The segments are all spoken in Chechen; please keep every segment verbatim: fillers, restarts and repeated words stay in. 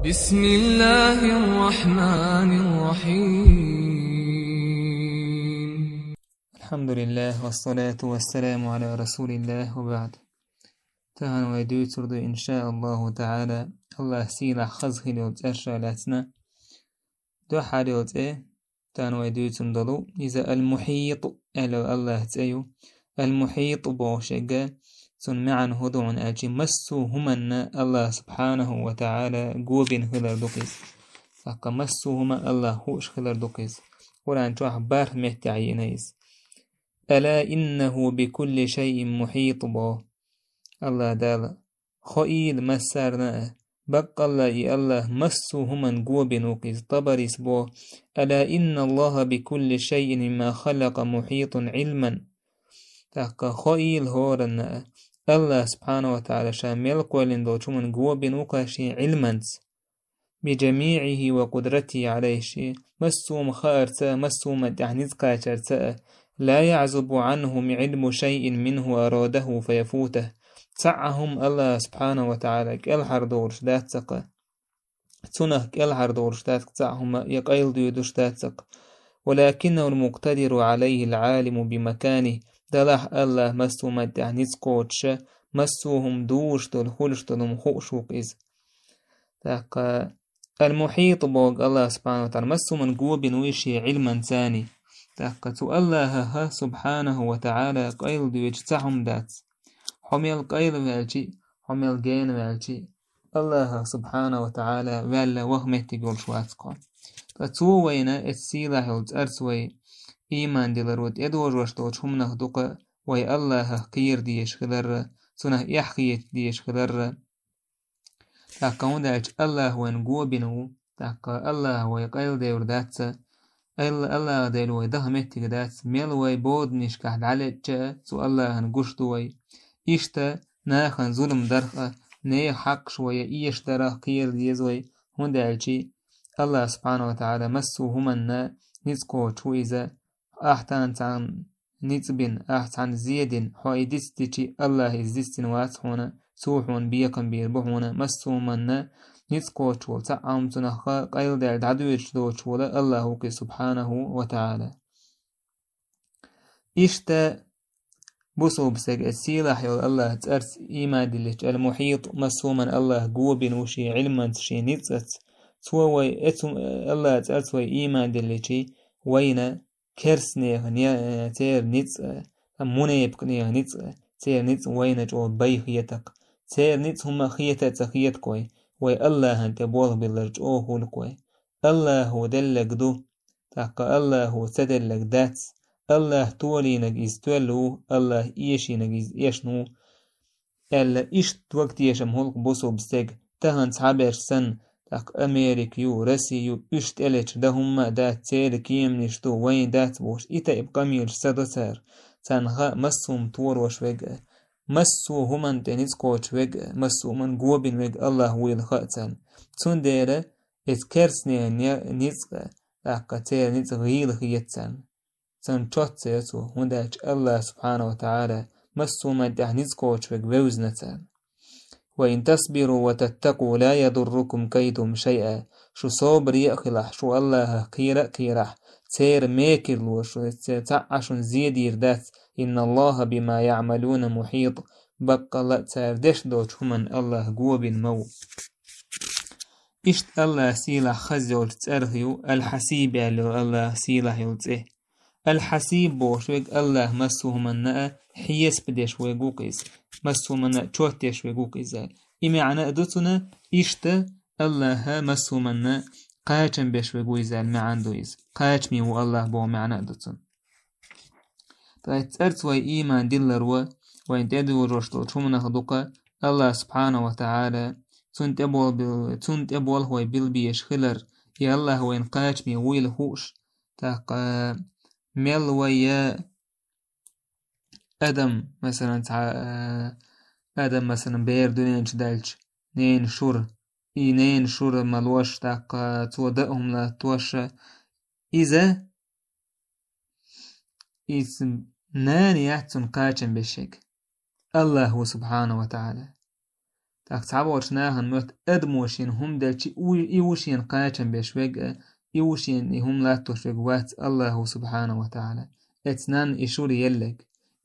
بسم الله الرحمن الرحيم. الحمد لله والصلاة والسلام على رسول الله وبعد. Тахана вай дуьйцур ду, иншааллаху таала, Аллах сийлахь хаза хилла йолу цӀерш лаьцна. Дуьххьара йолу цӀе тахана вай дуьйцун долу, иза Ал-Мухьийт аьлла Аллах цӀе ю. Ал-Мухьийт бохуш ерг, цуьнан маьӀна хӀун ду аьлча, массо а хӀуманна Аллах субхьанаху ва таала го бина хилар ду-кх иза. ТӀаккха массо а хӀума Аллах хууш хилар ду-кх иза. Къуръан чохь бархӀ меттехь йиъна иза. «Ала иннаху бикулли шайин мухьийт», боху Аллах Дала. Хоийла массарна а, баккъалла и Аллах массо а хӀуманна го бина ву-кх иза. Табарис боху: «Ала инна Аллаха бикулли шайин мимма халакъа мухьитун Ӏилман». ТӀаккха хоийла хӀоранна а, Аллах субхьанаху ва таала ша мел кхоьллина долчу хӀуманна го бина ву-кх шен Ӏилманца. «Биджамиъихи ва къудратихи Ӏалайхи», шен массо а хӀума хаарца а, массо а хӀуманна тӀехь ницкъ кхачарца а, «ла яъзубу Ӏанху Ӏилму шайин минху арадаху фаяфутаху». Цхьа а хӀума Аллах субхьанаху ва таала кӀелхьардолуш дац-кх. Цунах кӀелхьардолуш дац-кх цхьа а хӀума, я къайладоьдуш дац-кх. «Валакиннаху ал-мукътадиру Ӏалайхи ал-Ӏалиму бимаканихи». Делахь Аллах массо а хӀуманна тӀехь ницкъ кхочуш а, массо а хӀума дуьйш долу, хуьлуш долу хӀума хууш ву-кх иза. ТӀаккха Ал-Мухьийт боху Аллах субхьанаху ва таала массо а хӀуманна го бина ву шен Ӏилманца. ТӀаккха цу Аллахах субхьанаху ва таала къайладоьдуш цхьа хӀума дац. Хьо мел къайла ваьлча а, хьо мел гена ваьлча а, Аллахах субхьанаху ва таала ваьлла ваха меттиг йолуш вац-кх хьо. Ткъа цо вайна, эцу сийлахь йолу цӀарца вай, ийман диларо тӀедожош долчу хӀуманах ду-кх вай Аллахах кхера дезаш хилар а, цунах эхь хета дезаш хилар а. ТӀаккха хӀунда аьлча Аллах вайна го бина ву, тӀаккха Аллах вай къайладевр дац-кх, Алла-, Аллах Дела вай даха меттиг дац, мел вай боданашкахь дӀалечча а, цу Аллахана гуш ду вай. Иштта нахана зулам дарх а, нехан хьакъаш вай эшдарах кхера деза вай, хӀунда аьлча Аллах субхьанаху ва таала массо а хӀуманна ницкъ кхочуш ву иза, Ахь тахана цхьанна ницкъ бина, ахь цхьанна зе дина, хьо и дицдичи, Аллах иза дицдина вац хьуна, цо хьуна бекхам бийр бу хьуна, массо а хӀуманна ницкъ кхочуш волу, цхьа а хӀума цунах къайладаьлла дӀадоьдуш доцуш волу Аллах ву-кх иза субхьанаху ва таала. Иштта бусалба стеган, сийлахь йолу Аллах цӀарца ийман диллича, Ал-Мухьийт, массо а хӀуманна Аллах го бина ву шен Ӏилманца, шен ницкъаца. Цо вай, эцу Аллах цӀарца вай ийман дилличи, вайна керстанехан я, э, церан ницкъ, э, мунепикънехан ницкъ, э, церан ницкъ вайна чӀогӀа бай хета-кх. Церан ницкъ хӀума хета а ца хета-кх вай, вай Аллахьан тӀе болх биллар чӀогӀа хуьлу-кх вай. Аллахо деллаг ду, тӀаккха Аллахо ца деллаг дац. Аллах толийнаг иза тоьлла ву, Аллах эшийнаг иза эшна ву. Аьлла, иштта дог тешам хуьлу-кх бусалба стеган, тахана цхьаберш санна, тӀаккха Америка ю, Россия ю, уьш тӀелеташ дан хӀумма а дац, церан кеманаш ду, вайн дац бохуш, и тайпа къамелаш ца до цара. Царна хаьа массо а хӀума торош верг а, массо а хӀуманна тӀе ницкъ кхочуш верг а, массо а хӀуманна го бина верг Аллах вуйла хаьа царна. Цундела иза керстанехан я-, ницкъ а, тӀаккха церан ницкъ гӀийла хета царна. Царна чот ца йо цо, хӀунда аьлча Аллах субхьанаху ва таала массо а хӀуманна тӀехь ницкъ кхочуш верг вевзина царна. «Ва ин тасбиру ва таттакъу ла ядуррукум кайдухум шайъа». Шу собаре а хилахь, шу Аллахах кхера а кхерахь, церан мекарло шу, цхьа а шуна зе дийр дац. «Инна Аллаха бима яъмалуна мухьийт». Баккъалла а цара деш долчу хӀуманна Аллах го бина ма ву. Иштта Аллах сийлахь хаза йолчу цӀарах ю Ал-Хьасиб аьлла йолу Аллах сийлахь йолу цӀе. Ал-Хьасиб бохуш верг Аллах массо а хӀуманна а хьесап деш верг ву-кх иза. Массо а хӀуманна а чот деш верг ву-кх иза. И маьӀна а ду цунна, иштта Аллаха массо а хӀуманна кхачам беш верг ву иза аьлла маьӀна ду иза. Кхачаме ву Аллах боху маьӀна а ду цунна. Ткъа цӀарца вай ийман диллар ву, вайн тӀедожош долчу хӀуманах ду-кх Аллах субхьанаху ва таала, цунна тӀе бол-, цунна тӀе болх вай билбеш хилар, и Аллах вайна кхачаме вуйла хууш, тӀаккха мел вай я адам, масалан, цхьа, а, адам, масалан, бер дуьнен чу даьлча, ненан шура, и ненан шура ма лош, тӀаккха цо дан а хӀума латтош, иза, иза нана яц цунна кхачам беш ерг. Аллах ву субхьанаху ва таала. ТӀаккха цхьаболчу нахана моьтту адамо шена хӀума делча, и ву шена кхачам беш верг а, и ву шена и хӀума латтош верг вац Аллаху субхьанаху ва таӀала. Эцнан и шура еллаг,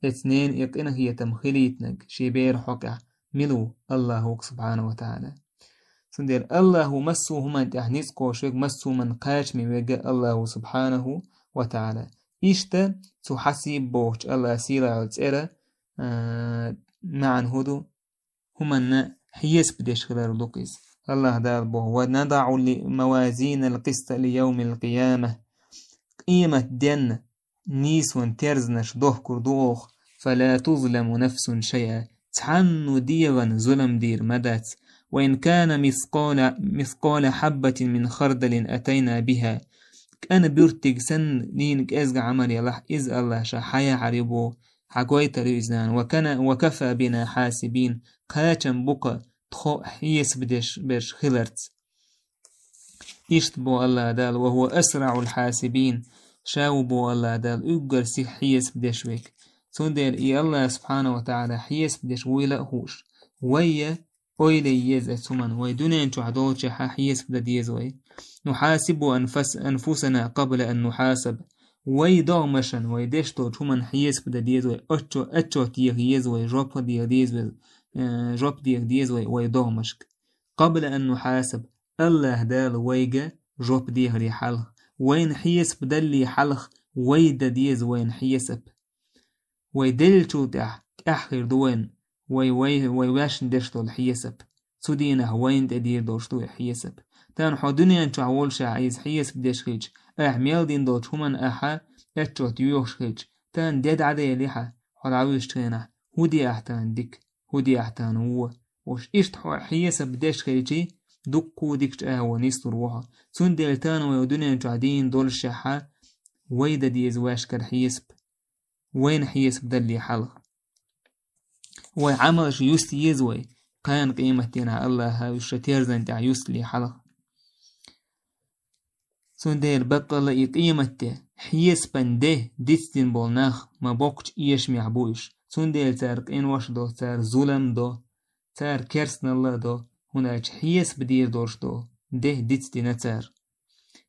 эцнен и къинхетам хилийтинарг шен бер хьокъехь мила ву Аллаху субхьанаху ва таӀала. Цундела Аллаху массо а хӀуманна тӀехь ницкъ кхочуш верг, массо а хӀуманна кхачаме верг а Аллаху субхьанаху ва таӀала. Иштта цу хьасиб бохучу Аллах сийлахьчу цӀера, а, маьӀна хӀун ду? ХӀуманна хьесап деш хилар ду иза. Аллах Дала боху: «Ва надаӀу ли мавазинал къиста ли йовмил къияма». Къемат денна нийсонан терзанаш дохкур ду оха: «Фала тузламу нафсун шайъа». Цхьанну дегӀана зулам дийр ма дац. «Ва ин кана мискъала, мискъала хьаббатин мин хардалин атайна биха». КӀан буьртиг санна дийна кӀезга Ӏамал ялахь, иза Аллах ша хьаяхьар ю боху, хьагойтар ю иза нана. «Ва кана, ва кафа бина хьасибин». Кхачам бу-кха тхо хьесап деш берш хиларца. Иштта боху Аллах Дала: «Ва хӀува асраӀул хьасибин». Ша ву боху Аллах Дала уггар сиха хьесап деш верг. Цундела и Аллах субхьанаху ва таӀала хьесап деш вуйла а хууш, вай я ойла е еза оцу хӀуманна, вай дуьнен чохь долчехьа хьесап дан деза вай. «Нухьасибу анфас-, анфусана къабла ан нухьасаб». Вай догӀмашан, вай деш долчу хӀуманна хьесап дан деза вай, отчо-, отчот деха еза вай, жоп деха деза вай, э, жоп деха деза вай, вай догӀмашка. «Къабла ан нухьасаб», Аллах Дала вайга жоп дехаре хьалха, вайна хьесап далле хьалха, вай дан деза вайна хьесап. Вай деллачул тӀаьхьа тӀаьхьа хир ду вайна, вай, вай, вай ваьшна деш долу хьесап. Цу дийнахь вайна тӀе дийр долуш ду и хьесап. Тахана хьо дуьнен чохь волушехь иза хьесап деш хилча, ахь мел дина долчу хӀуманна ахьа отчот йоьхуш хилча, тахана де дӀаделахь, хьо дӀавуьсучу хенахь, хӀун де ахь тахана дика, хӀун де ахь тахана вон. Уьш иштта хьо хьесап деш хилчий, дуккха а дикачу агӀор нислур ву хьо. Цундела тахана вай дуьнен чохь дийна долушехьа, вай дан деза ваьшкара хьесап. Вайна хьесап далле хьалха. Вай Ӏамалш юста еза вай, кхана къематдийнахь Аллаха уьш ша терзан тӀехь юстале хьалха. Цундела баккъалла и къематде, хьесапан де дицдина болу нах ма боккхачу эшамехь бу уьш. Цундела цара къинош до, цара зулам до, цара керстаналла а до, хӀунда аьлча хьесап дийр долуш до, де дицдина цара.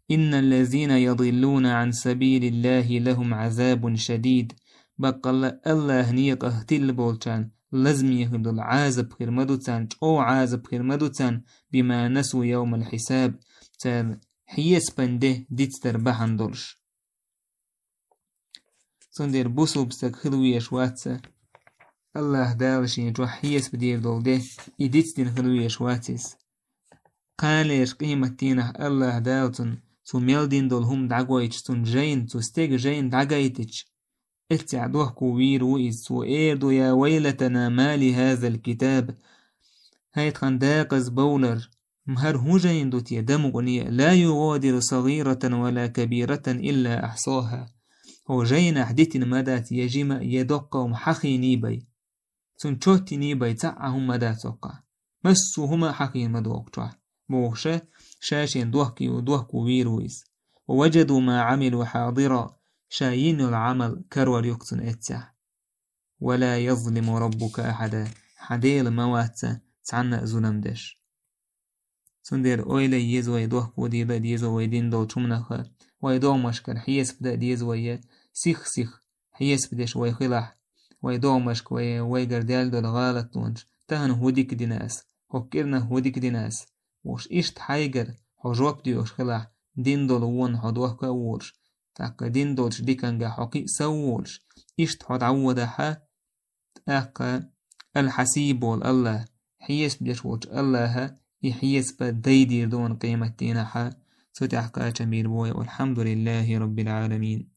«Инналлазина ядиллуна ан сабилиллахи лахум азабун шадид». Баккъалла Аллаха некъах тилла болчарна лазаме хир долу Ӏазап хир ма ду царна, чӀогӀа Ӏазап хир ма ду царна, бима насу йовмал хьисаб, царна хьесапан де дицдар бахьана долуш. Цундела бусулба стаг хила везаш вац ца, Аллаха Дала шен чохь хьесап дийр долу де, и дицдина хила везаш вац иза. Кханалерчу къематдийнахь Аллаха Дала цунна цу мел дина долу хӀума дӀагойтуш, цунна жайна, цу стеган жайна дӀагайтича, эццехь дохко вийр ву иза, цо эр ду: «Я вайлатана, ма ли хазал китаб». ХӀай тхан декъаза бовлар, ХӀара хӀун жайна ду те, дамукъане, ла югъадиру сагъиратан ва ла кабиратан илла ахьсаха. ХӀо жайнахь дитина ма дац я жима, я доккха хӀума хьахийний бай. Цунна чоттийний бай, цхьа а хӀума ма дац оккха. Массо а хӀума хьахийна ма ду оккху чохь, бохуша, ша шен дохкий ву, дохко вийр ву иза. Ва ваджаду ма Ӏамилу хьадира, ша йина йолу Ӏамал карор ю-кх цунна эццехь. Ва ла язлиму раббука ахьада, хьан Дела ма вац цхьанна а зулам деш. Цундела ойла еза вай, дохко дийла а деза вай дина долчу хӀуманах, вай догӀмашкара хьесап дан а деза вай, сих-сих хьесап деш вай хилахь, вай догӀмашка вай, вайгара даьлла долу гӀалатонаш, тахана хӀун дика дина ас, хӀокху кӀирнах хӀун дика дина ас, уьш иштта хьайгара хьо жоп доьхуш хилахь, дина долу вонна хьо дохко а волуш, тӀаккха дина долчу диканга хьо кхин а сов волуш, иштта хьо дӀаводахьа, тӀаккха Ал-Хьасиб волу Аллах, хьесап деш волчу Аллаха и хьесап дайдийр ду вайна къематдийнахьа, цу тӀехь кхачам бийр бу вай. Валхьамдулиллахи Раббил Ӏаламин.